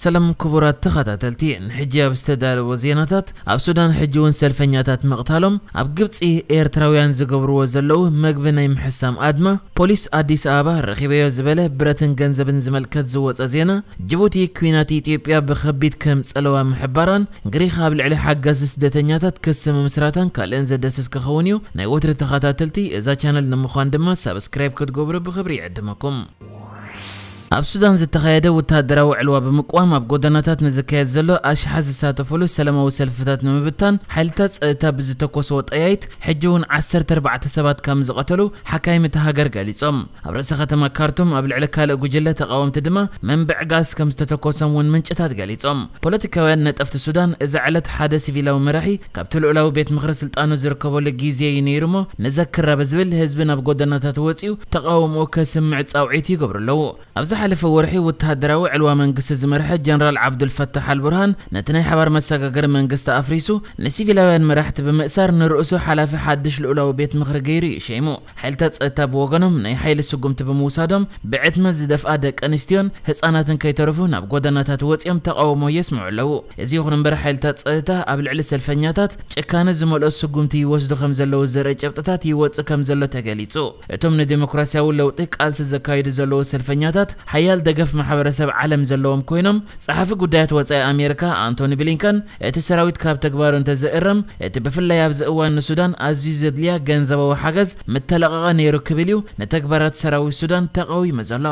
ሰላም ክቡራት ተኸታተልቲ፣ ንሕጂ ኣብ ዝተዳለወ ዜናታት፣ ኣብ ሱዳን ሕጂ እውን ሰልፈኛታት ምቕታሎም፣ ኣብ ግብጺ ኤርትራውያን ዝገብርዎ ዘለዉ መግቢ ናይ ምሕሳም ኣድማ፣ ፖሊስ ኣዲስ ኣበባ ረኺበዮ ዝበለ ብረትን ገንዘብን ዝመልከት ዝወጸ ዜና፣ ጅቡቲ ኲናት ኢትዮጵያ ብኸቢድ ከም ጸለዋ ምሕባራን፣ ግሪኽ ኣብ ልዕሊ ሓጋዚ ስደተኛታት ክሲ ምምስራታን ካልእን ዘደስስ ክኸውን እዩ። ናይ ወትሪ ተኸታተልቲ እዛ ቻነል ንምዃን ድማ ሳብስክራይብ ክትገብሩ ብኽብሪ ይዕድመኩም። ኣብ ሱዳን ዝተኻየደ ወተሃደራዊ ዕልዋ ብምቅዋም ኣብ ጎደናታት ንዝካየድ ዘሎ ኣሽሓት ዝሳተፍሉ ሰላማዊ ሰልፍታት ንምብታን ሓይልታት ጸጥታ ብዝተኮስዎ ጠያይት ሕጂ እውን ዓሰርተ ኣርባዕተ ሰባት ከም ዝቐተሉ ሓካይም እታ ሃገር ገሊጾም። ኣብ ርእሰ ከተማ ካርቱም ኣብ ልዕሊ ካልእ ጉጅለ ተቓወምቲ ድማ መንብዕ ጋዝ ከም ዝተተኮሶም እውን ምንጭታት ገሊጾም። ፖለቲካውያን ነጠፍቲ ሱዳን እዛ ዕለት ሓደ ሲቪላዊ መራሒ ካብቲ ልኡላዊ ቤት ምኽሪ ስልጣኑ ዝርከበሉ ግዜ እዩ ነይሩ እሞ ንዘክራ ብዝብል ህዝቢ ናብ ጎደናታት ወጺኡ ተቓውሞኡ ከስምዕ ጻውዒት ይገብሩ ኣለዉ። ኣብ ዝሓለፈ ወርሒ ወተሃደራዊ ዕልዋ መንግስቲ ዝመርሐ ጀነራል ዓብዱልፈታሕ ኣልቡርሃን ነቲ ናይ ሓባር መሰጋገሪ መንግስቲ ኣፍሪሱ ንሲቪላውያን መራሕቲ ብምእሳር ንርእሱ ሓላፊ ሓድሽ ልኡላዊ ቤት ምኽሪ ገይሩ እዩ ሸይሙ። ሓይልታት ጸጥታ ብወገኖም ናይ ሓይሊ ስጉምቲ ብምውሳዶም ብዕድመ ዝደፍኣ ደቂ ኣንስትዮን ህጻናትን ከይተረፉ ናብ ጎደናታት ወጺኦም ተቓውሞ የስምዑ ኣለዉ። እዚ ይኹን እምበር ሓይልታት ጸጥታ ኣብ ልዕሊ ሰልፈኛታት ጭካነ ዝመልኦ ስጉምቲ ይወስዱ ከም ዘለዉ ዘርኢ ጭብጥታት ይወጽእ ከም ዘሎ ተገሊጹ። እቶም ንዴሞክራሲያዊ ለውጢ ቃልሲ ዘካይዱ ዘለዉ ሰልፈኛታት ሓያል ደገፍ ማሕበረሰብ ዓለም ዘለዎም ኮይኖም፣ ጸሓፊ ጉዳያት ወጻኢ ኣሜሪካ ኣንቶኒ ብሊንከን እቲ ሰራዊት ካብ ተግባሩ እንተዘእረም፣ እቲ ብፍላይ ኣብዚ እዋን ንሱዳን ኣዝዩ ዘድልያ ገንዘባዊ ሓገዝ ምተለቐቐ ነይሩ ክብል እዩ ንተግባራት ሰራዊት ሱዳን ተቓዊሙ ዘሎ።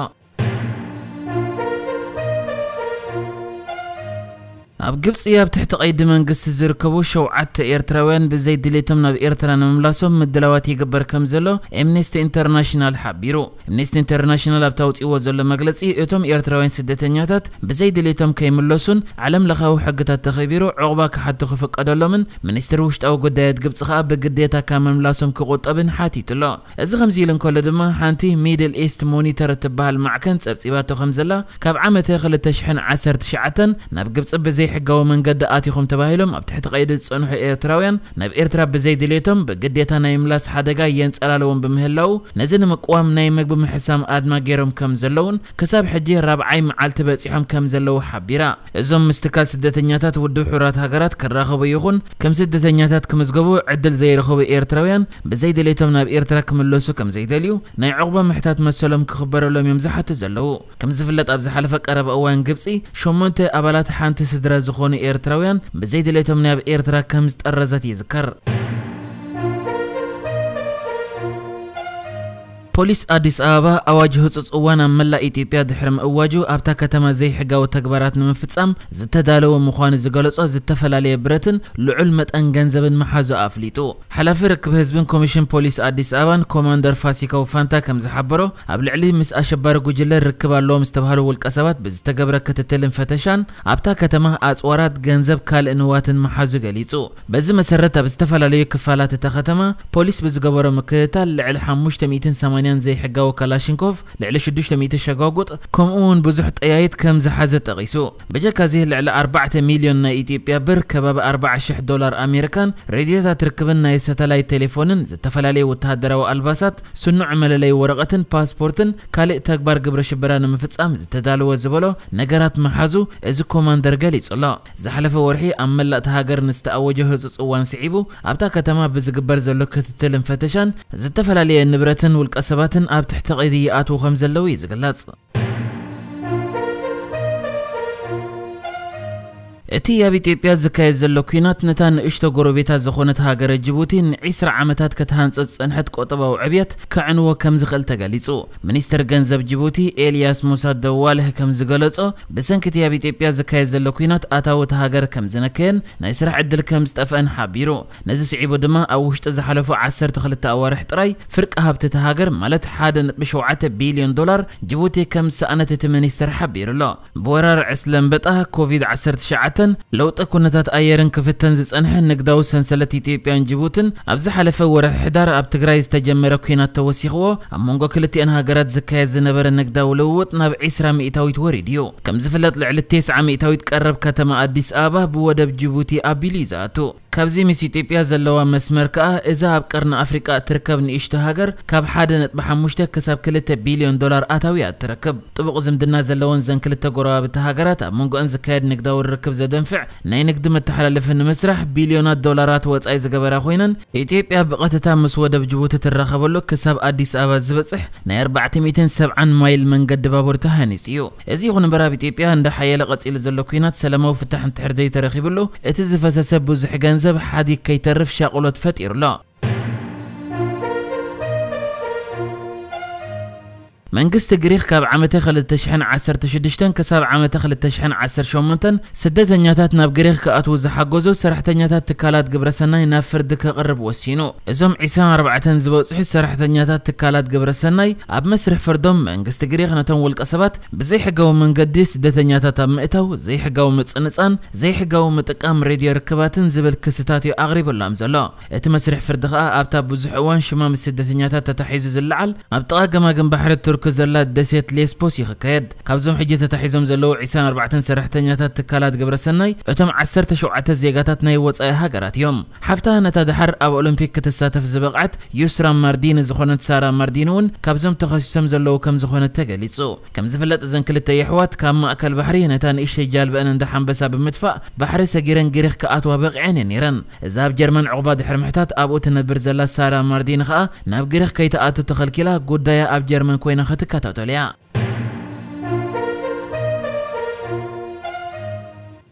ኣብ ግብጺ ኣብ ትሕቲ ቀይዲ መንግስቲ ዝርከቡ ሸውዓተ ኤርትራውያን ብዘይ ድሌቶም ናብ ኤርትራ ንምምላሶም ምድላዋት ይግበር ከም ዘሎ ኤምነስቲ ኢንተርናሽናል ሓቢሩ። ኤምነስቲ ኢንተርናሽናል ኣብቲ ኣውጺእዎ ዘሎ መግለጺ፣ እቶም ኤርትራውያን ስደተኛታት ብዘይ ድሌቶም ከይምለሱን ዓለም ለኻዊ ሕግታት ተኸቢሩ ዕቑባ ክሓቱ ክፍቀደሎምን ሚኒስትሪ ውሽጣዊ ጉዳያት ግብጺ ከኣ ብግዴታ ካብ ምምላሶም ክቑጠብን ሓቲቱ ኣሎ። እዚ ከምዚ ኢሉ እንከሎ ድማ ሓንቲ ሚድል ኢስት ሞኒተር እትበሃል ማዕከን ጸብጺባቶ ከም ዘላ፣ ካብ ዓመተ ክልተ ሽሕን ዓሰርተ ትሽዓተን ናብ ግብጺ ብዘይሕጋዊ መንገዲ ኣቲኹም ተባሂሎም ኣብ ትሕቲ ቀይዲ ዝጸንሑ ኤርትራውያን ናብ ኤርትራ ብዘይ ድሌቶም ብግዴታ ናይ ምላስ ሓደጋ የንጸላለዎም ብምህላው፣ ነዚ ንምቅዋም ናይ መግቢ ምሕሳም ኣድማ ገይሮም ከም ዘለውን ክሳብ ሕጂ ራብዓይ መዓልቲ በጺሖም ከም ዘለዉ ሓቢራ። እዞም ምስ ትካል ስደተኛታት ውድብ ሕቡራት ሃገራት ክራኸቡ ይኹን ከም ስደተኛታት ክምዝገቡ ዕድል ዘይረኸቡ ኤርትራውያን ብዘይ ድሌቶም ናብ ኤርትራ ክምለሱ ከም ዘይደልዩ ናይ ዕቑባ ምሕታት መሰሎም ክኽበረሎም እዮም ዝሓቱ ዘለዉ። ከም ዝፍለጥ ኣብ ዝሓለፈ ቀረባ እዋን ግብጺ ሸሞንተ ኣባላት ሓንቲ ስድራ ዝኾኑ ኤርትራውያን ብዘይ ድሌቶም ናብ ኤርትራ ከም ዝጠረዘት ይዝከር። ፖሊስ ኣዲስ ኣበባ ኣዋጅ ህጹጽ እዋን ኣብ መላእ ኢትዮጵያ ድሕሪ ምእዋጁ ኣብታ ከተማ ዘይሕጋዊ ተግባራት ንምፍጻም ዝተዳለወ ምዃኑ ዝገለጾ ዝተፈላለየ ብረትን ልዑል መጠን ገንዘብን ምሓዙ ኣፍሊጡ። ሓላፊ ርክብ ህዝብን ኮሚሽን ፖሊስ ኣዲስ ኣበባን ኮማንደር ፋሲካው ፋንታ ከም ዝሓበሮ፣ ኣብ ልዕሊ ምስ ኣሸባሪ ጉጅለ ርክብ ኣለዎም ዝተባህሉ ውልቀ ሰባት ብዝተገብረ ክትትልን ፈተሻን ኣብታ ከተማ ኣጽዋራት፣ ገንዘብ፣ ካልእ ንዋትን ምሓዙ ገሊጹ። በዚ መሰረት ኣብ ዝተፈላለዩ ክፋላት እታ ከተማ ፖሊስ ብዝገበሮ ምክትታል ልዕሊ ሓሙሽተ ሚእትን ሰማንያን ዘይሕጋዊ ካላሽንኮቭ፣ ልዕሊ ሽዱሽተ ሚእቲ ሸጓጉጥ ከምኡ እውን ብዙሕ ጠያይት ከም ዝሓዘ ጠቒሱ። ብጀካ እዚ ልዕሊ ኣርባዕተ ሚልዮን ናይ ኢትዮጵያ ብር፣ ከባቢ ኣርብዓ ሽሕ ዶላር ኣሜሪካን፣ ሬድዮታት ርክብን ናይ ሳተላይት ቴሌፎንን፣ ዝተፈላለዩ ወተሃደራዊ ኣልባሳት፣ ስኑዕ መለለይ ወረቐትን ፓስፖርትን ካልእ ተግባር ግብረ ሽበራ ንምፍጻም ዝተዳለወ ዝበሎ ነገራት ምሓዙ እዚ ኮማንደር ገሊጹ ኣሎ። ዝሓለፈ ወርሒ ኣብ መላእ እታ ሃገር ንዝተኣወጀ ህጹጽ እዋን ስዒቡ ኣብታ ከተማ ብዝግበር ዘሎ ክትትልን ፈተሻን ዝተፈላለየ ንብረትን ውልቀ ሰባትን ኣብ ትሕቲ ቀይዲ ይኣትዉ ከም ዘለዉ እዩ ዝግለጽ። እቲ ኣብ ኢትዮጵያ ዝካየድ ዘሎ ኲናት ነታ ንእሽቶ ጎረቤታ ዝኾነት ሃገረ ጅቡቲ ንዒስራ ዓመታት ክትሃንጾ ዝጸንሐት ቁጠባዊ ዕብየት ከዕንዎ ከም ዝኽእል ተገሊጹ። ሚኒስትር ገንዘብ ጅቡቲ ኤልያስ ሙሳ ደዋልህ ከም ዝገለጾ፣ ብሰንኪ እቲ ኣብ ኢትዮጵያ ዝካየድ ዘሎ ኲናት ኣታዊ እታ ሃገር ከም ዝነከየን ናይ ስራሕ ዕድል ከም ዝጠፍአን ሓቢሩ። ነዚ ስዒቡ ድማ ኣብ ውሽጢ ዝሓለፉ ዓሰርተ ክልተ ኣዋርሕ ጥራይ ፍርቂ ሃብቲ እታ ሃገር ማለት ሓደ ነጥቢ ሸውዓተ ቢልዮን ዶላር ጅቡቲ ከም ዝሰኣነት እቲ ሚኒስትር ሓቢሩ ኣሎ። ብወራር ዕስለ ኣንበጣ ኮቪድ ዓሰርተ ትሽዓተ ለውጢ ኩነታት ኣየርን ክፍተን ዝጸንሐ ንግዳዊ ሰንሰለት ኢትዮጵያን ጅቡትን፣ ኣብ ዝሓለፈ ወርሒ ሕዳር ኣብ ትግራይ ዝተጀመረ ኲናት ተወሲኽዎ፣ ኣብ መንጎ ክልቲኣን ሃገራት ዝካየድ ዝነበረ ንግዳዊ ልውውጥ ናብ ዒስራ ሚእታዊት ወሪዱ እዩ። ከም ዝፍለጥ፣ ልዕሊ ተስዓ ሚእታዊት ቀረብ ከተማ ኣዲስ ኣበባ ብወደብ ጅቡቲ ኣቢሉ እዩ ዝኣቱ። ካብዚ ምስ ኢትዮጵያ ዘለዋ መስመር ከኣ፣ እዛ ኣብ ቀርኒ ኣፍሪቃ እትርከብ ንእሽቶ ሃገር፣ ካብ ሓደ ነጥቢ ሓሙሽተ ክሳብ ክልተ ቢልዮን ዶላር ኣታዊ እያ እትረክብ። ጥቡቕ ዝምድና ዘለወን ዘን ክልተ ጎረባብቲ ሃገራት፣ ኣብ መንጎአን ዝካየድ ንግዳዊ ርክብ ዘደንፍዕ ናይ ንግዲ መተሓላለፊ ንምስራሕ ቢልዮናት ዶላራት ወጻኢ ዝገበራ ኮይነን፣ ኢትዮጵያ ብቐጥታ ምስ ወደብ ጅቡቲ ትራኸበሉ ክሳብ ኣዲስ ኣበባ ዝበጽሕ ናይ ኣርባዕተ ሚእትን ሰብዓን ማይል መንገዲ ባቡር ተሃኒጹ እዩ። እዚ ይኹን እምበር፣ ኣብ ኢትዮጵያ እንዳ ሓየለ ቀጺሉ ዘሎ ኲናት ሰላማዊ ፍታሕ እንድሕር ዘይተረኺብሉ፣ እቲ ዝፈሰሰ ብዙሕ ገንዘብ ሓዲግ ከይተርፍ ሻቕሎት ፈጢሩ ኣሎ። መንግስቲ ግሪኽ ካብ ዓመተ ክልተ ሽሕን ዓሰርተ ሽዱሽተን ክሳብ ዓመተ ክልተ ሽሕን ዓሰርተ ሸሞንተን ስደተኛታት ናብ ግሪኽ ክኣትዉ ዝሓገዙ ሰራሕተኛታት ትካላት ግብረሰናይ ናብ ፍርዲ ከቕርብ ወሲኑ። እዞም ዒስራን ኣርባዕተን ዝበጽሑ ሰራሕተኛታት ትካላት ግብረሰናይ፣ ኣብ መስርሕ ፍርዶም መንግስቲ ግሪኽ ነቶም ውልቀ ሰባት ብዘይሕጋዊ መንገዲ ስደተኛታት ኣብ ምእታው፣ ዘይሕጋዊ ምጽንጻን ዘይሕጋዊ ምጥቃም ሬድዮ ርክባትን ዝብል ክስታት እዩ ኣቕሪቡሎም ዘሎ። እቲ መስርሕ ፍርዲ ከኣ ኣብታ ብዙሕ እዋን ሽማ ምስ ስደተኛታት ተታሒዙ ዝለዓል፣ ኣብ ጥቓ ገማግም ባሕሪ ቱርኪ ዘላ ደሴት ሌስፖስ እዩ ክካየድ። ካብዞም ሕጂ ተታሒዞም ዘለዉ ዒስራን ኣርባዕተን ሰራሕተኛታት ትካላት ግብረሰናይ፣ እቶም ዓሰርተ ሸውዓተ ዜጋታት ናይ ወጻኢ ሃገራት እዮም። ሓፍታ ነታ ደሓር ኣብ ኦሎምፒክ ክትሳተፍ ዝበቕዐት ዩስራ ማርዲኒ ዝኾነት ሳራ ማርዲኒ እውን ካብዞም ተኸሲሶም ዘለዉ ከም ዝኾነት ተገሊጹ። ከም ዝፍለጥ፣ እዘን ክልተ የሕዋት ካብ ማእከል ባሕሪ ነታ ንእሽተይ ጃልበአን እንዳ ሓንበሳ ብምጥፋእ፣ ባሕሪ ሰጊረን ግሪኽ ክኣትዋ በቒዐን እየን ነይረን። እዛ ኣብ ጀርመን ዕቑባ ድሕሪ ምሕታት ኣብኡ ትነብር ዘላ ሳራ ማርዲኒ ከኣ፣ ናብ ግሪኽ ከይትኣቱ ተኸልኪላ፣ ጉዳያ ኣብ ጀርመን ኮይና ክትከታተሎ እያ።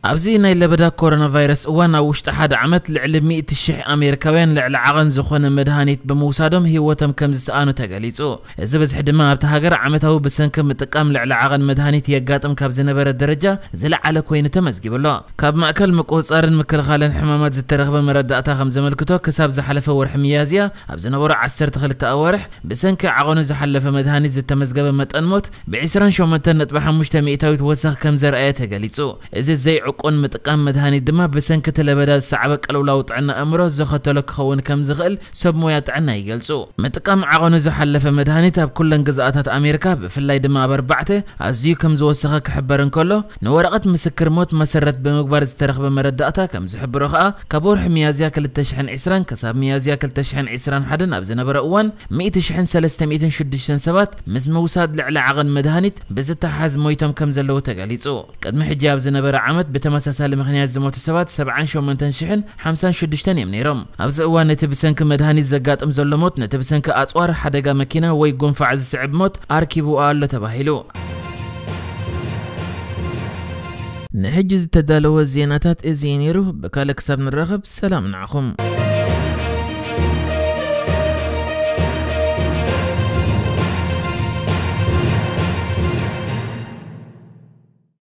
ኣብዚ ናይ ለበዳ ኮሮና ቫይረስ እዋን፣ ኣብ ውሽጢ ሓደ ዓመት ልዕሊ ሚእቲ ሽሕ ኣሜሪካውያን ልዕሊ ዓቐን ዝኾነ መድሃኒት ብምውሳዶም ህይወቶም ከም ዝሰኣኑ ተገሊጹ። እዚ ብዝሒ ድማ ኣብታ ሃገር ዓመታዊ ብሰንኪ ምጥቃም ልዕሊ ዓቐን መድሃኒት የጋጥም ካብ ዝነበረ ደረጃ ዝለዓለ ኮይኑ ተመዝጊቡ ኣሎ። ካብ ማእከል ምቁጽጻርን ምክልኻልን ሕማማት ዝተረኽበ መረዳእታ ከም ዘመልክቶ፣ ክሳብ ዝሓለፈ ወርሒ ሚያዝያ ኣብ ዝነበሩ ዓሰርተ ክልተ ኣዋርሕ፣ ብሰንኪ ዓቐኑ ዝሓለፈ መድሃኒት ዝተመዝገበ መጠን ሞት ብ ዒስራን ሸሞንተን ነጥቢ ሓሙሽተ ሚእታዊት ወሰኽ ከም ዘርኣየ ተገሊጹ። እዚ ዘይዕቁን ምጥቃም መድሃኒት ድማ ብሰንኪ እቲ ለበዳ ዝሰዓበ ቅልውላው ጥዕና ኣእምሮ ዘኸተሎ ክኸውን ከም ዝኽእል ሰብ ሞያ ጥዕና ይገልጹ። ምጥቃም ዓቐኑ ዝሓለፈ መድሃኒት ኣብ ኩለን ግዝኣታት ኣሜሪካ፣ ብፍላይ ድማ ኣብ ኣርባዕተ፣ ኣዝዩ ከም ዝወሰኸ ክሕበር እንከሎ፣ ንወረቐት ምስክር ሞት መሰረት ብምግባር ዝተረኽበ መረዳእታ ከም ዝሕብሮ ከኣ፣ ካብ ወርሒ ሚያዝያ ክልተ ሽሕን ዕስራን ክሳብ ሚያዝያ ክልተ ሽሕን ዕስራን ሓደን ኣብ ዝነበረ እዋን፣ ሚእቲ ሽሕን ሰለስተ ሚእትን ሽዱሽተን ሰባት ምስ ምውሳድ ልዕሊ ዓቐን መድሃኒት ብዝተሓዝ ሞይቶም ከም ዘለዉ ተገሊጹ። ቅድሚ ሕጂ ኣብ ዝነበረ ዓመት ብተመሳሳሊ ምኽንያት ዝሞቱ ሰባት ሰብዓን ሸሞንተን ሽሕን ሓምሳን ሽዱሽተን እዮም ነይሮም። ኣብዚ እዋን ነቲ ብሰንኪ መድሃኒት ዘጋጥም ዘሎ ሞት ነቲ ብሰንኪ ኣጽዋር፣ ሓደጋ መኪና ወይ ጉንፋዕ ዝስዕብ ሞት ኣርኪቡ ኣሎ ተባሂሉ። ንሕጂ ዝተዳለወ ዜናታት እዚ እዩ ነይሩ። ብካልእ ክሳብ ንራኸብ፣ ሰላም ንዓኹም።